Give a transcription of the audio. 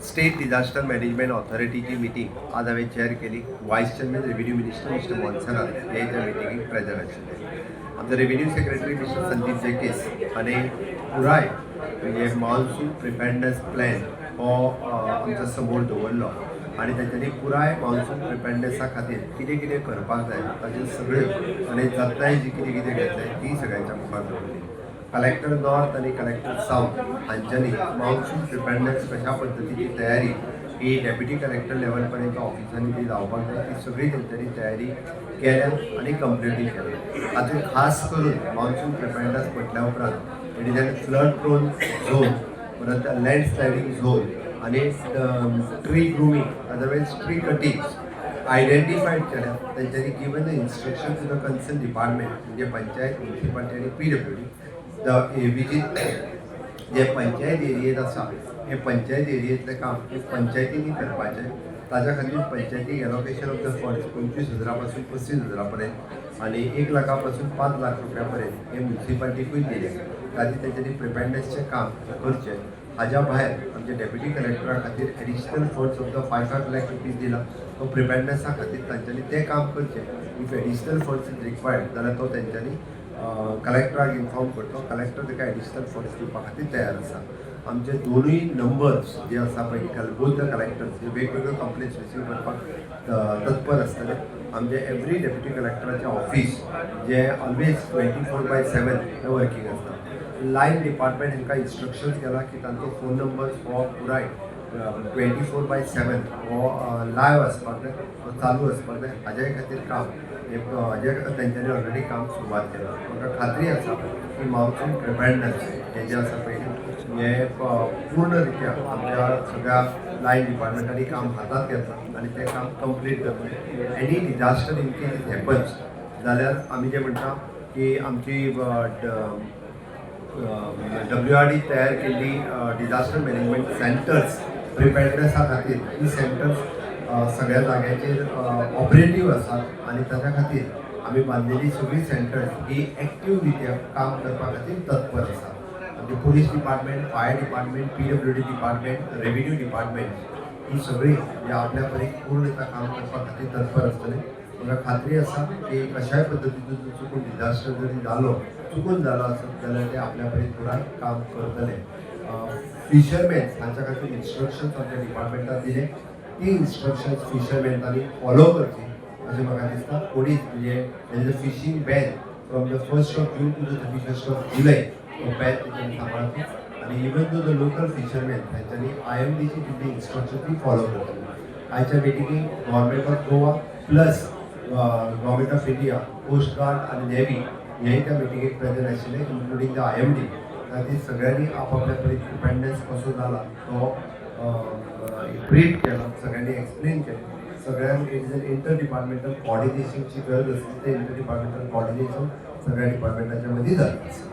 State disaster management ऑथॉरिटीची meeting आज हांवें chair केली. Vice Chairman, Revenue Minister Mister Monserrate हे त्या मिटिंगेक प्रेजंट आशिल्ले. आमचो रेव्हेन्यू सेक्रेटरी मिस्टर संदीप जेकीस आनी पुराय म्हणजे मॉन्सून प्रिपेडनेस प्लॅन हो आमच्या समोर दवरलो आनी तेंच्यांनी पुराय मॉन्सून प्रिपेडनेसा खातीर कितें कितें करपाक जाय ताच्यो सगळ्यो आनी जतनाय जी कितें कितें घेतले ती सगळ्यांच्या मुखार दवरली. कलेक्टर नॉर्थ आनी कलेक्टर साऊथ हांच्यांनी मॉन्सून प्रिपेडनेस कशा पद्दतीची तयारी ही डेप्युटी कलेक्टर लेवल पर्यंत ऑफिसांनी ती जावपाक जाय, ती सगळी तेंच्यांनी तयारी केल्या आनी कंप्लिटूय केल्या. हातूंत खास करून मॉन्सून प्रिपेडनेस म्हटल्या उपरांत it is an flood prone zone, परत लँड स्लायडींग झोन आनी tree grooming, otherwise tree cutting identified केल्या. तेंच्यांनी given the instruction to the concern department, म्हणजे पंचायत, म्युनिसिपालिटी आनी पीडब्ल्यूडी, the विजीत जे पंचायत एरियेत आसा, हे पंचायत एरियेंतलें काम हे पंचायतींनी करपाचें. ताज्या खातीर पंचायतीक एलोकेशन ऑफ the funds 25 हजारा पासून 35 हजारा पर्यंत आनी 1 लाखा पासून 5 लाख रुपया पर्यंत हे म्युनिसिपालिटीकूय दिले. ताजी तेंच्यांनी प्रिपेडनेसचें काम करचें. हाज्या भायर आमच्या डेप्युटी कलेक्टरा खातीर additional funds of the 5-5 lakh rupees दिला. तो प्रिपेडनेसा खातीर तांच्यांनी तें काम करचें. If additional funds is required जाल्यार तो तेंच्यांनी कलेक्टराक इन्फॉर्म करचो. कलेक्टर ताका एडिशनल फंड्स दिवपा खातीर तयार आसा. आमचे दोनूय नंबर्स जे आसा पळय, बोथ the collectors हे वेगवेगळ्यो कंप्लेन्स रिसीव करपाक तत्पर आसतले. आमचे एवरी डेप्युटी कलेक्टराचें ऑफीस जे ऑलवेज 24/7 हे वर्कींग आसता. लायन डिपार्टमेंट हांकां इन्स्ट्रक्शन्स केला की तांचो फोन नंबर हो पुराय 24/7 हो लायव्ह आसपाक जाय, तो चालू आसपाक जाय. हाज्या खातीर काम हे हाजे तेंच्यांनी ऑलरेडी काम सुरवात केलां. म्हाका खात्री आसा की मॉन्सून प्रिपेडनेस हें जें आसा पळय, हें पूर्ण रित्या आमच्या सगळ्या लायन डिपार्टमेंटांनी काम हातांत घेतलां आनी तें काम कंप्लीट जातलें. Any disaster in case it happens जाल्यार आमी जें म्हणटा की आमची डब्ल्यू आर डी तयार केल्ली डिझास्टर मॅनेजमेंट सेंटर्स, प्रिपेडनेसा खातीर ही सेंटर्स सगळ्या जाग्यांचेर ऑपरेटीव आसात आनी ताच्या खातीर आमी बांदलेली सगळीं सेंटर्स ही एक्टीव रित्या काम करपा खातीर तत्पर आसा. आमचे police department, fire department, PWD department, revenue department ही सगळी म्हणजे आपल्या परीन पूर्णता काम करपा खातीर तत्पर आसतले. म्हाका खात्री आसा की कशाय पद्दतीचो जर चुकून डिझास्टर जरी जालो, चुकून जालो आसत जाल्यार ते आपल्या परीन पुराय काम करतले. फिशरमॅन हांच्या खातीर इन्स्ट्रक्शन्स आमच्या डिपार्टमेंटान दिले. ती इन्स्ट्रक्शन्स फिशरमॅनांनी फॉलो करची अशें म्हाका दिसता. कोणीच म्हणजे fishing ban from the 1st of June to the 31st of July, तो बॅन तेंच्यांनी सांबाळचो आनी even though the local fisherman तांच्यांनी आय एम डीची दिल्ली इन्स्ट्रक्शन ती फॉलो करतली. आयच्या मिटिंगेक Government of Goa plus Government of India, Coast Guard आनी navy हेय त्या मिटिंगेक प्रेजंट आशिल्ले, इन्क्लुडींग the IMD. खातीर सगळ्यांनी आपापल्या परीन प्रिपेडनेस कसो जाला तो ब्रीफ केला, सगळ्यांनी एक्सप्लेन केलें. सगळ्यांक it is an inter departmental कॉर्डिनेशनची गरज आसली. तें इंटर डिपार्टमेंटल कॉर्डिनेशन सगळ्या डिपार्टमेंटाच्या मदीं जालें आसा.